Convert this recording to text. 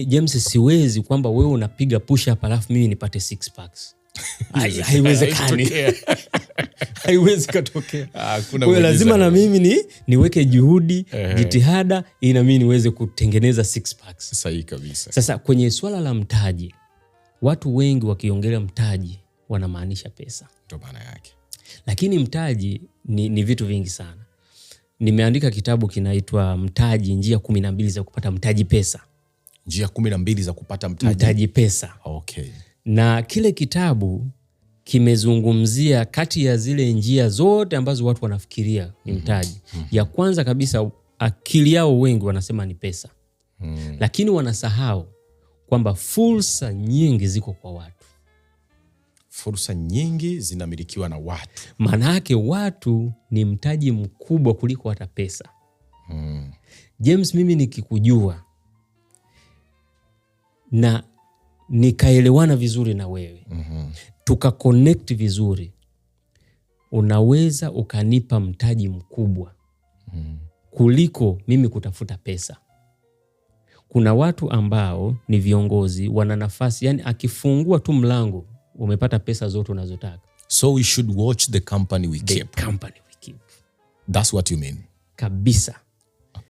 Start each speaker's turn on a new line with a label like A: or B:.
A: James, siwezi kwamba wewe unapiga push up alafu mimi nipate six packs. Haiwezekani, haiwezi katokea.
B: Hakuna
A: Kwa hiyo lazima
B: muujiza.
A: Na mimi niweke juhudi, jitihada, ili na mimi niweze kutengeneza six packs.
B: Sahihi kabisa.
A: Sasa kwenye swala la mtaji, watu wengi wakiongelea mtaji wanamaanisha pesa,
B: Ndo maana yake.
A: Lakini mtaji ni vitu vingi sana. Nimeandika kitabu kinaitwa Mtaji, njia 12 za kupata mtaji pesa.
B: Njia 12 za kupata mtaji.
A: Mtaji pesa. Na kile kitabu kimezungumzia kati ya zile njia zote ambazo watu wanafikiria ni mtaji. Ya kwanza kabisa, akili yao wengi wanasema ni pesa, lakini wanasahau kwamba fursa nyingi ziko kwa watu.
B: Fursa nyingi zinamilikiwa na watu.
A: Maana yake watu ni mtaji mkubwa kuliko hata pesa. James, mimi nikikujua na nikaelewana vizuri na wewe, tukaconnect vizuri, unaweza ukanipa mtaji mkubwa kuliko mimi kutafuta pesa. Kuna watu ambao ni viongozi, wana nafasi, yani akifungua tu mlango umepata pesa zote unazotaka.
B: So we should watch the company we
A: The
B: keep.
A: Company we keep.
B: That's what you mean.
A: Kabisa.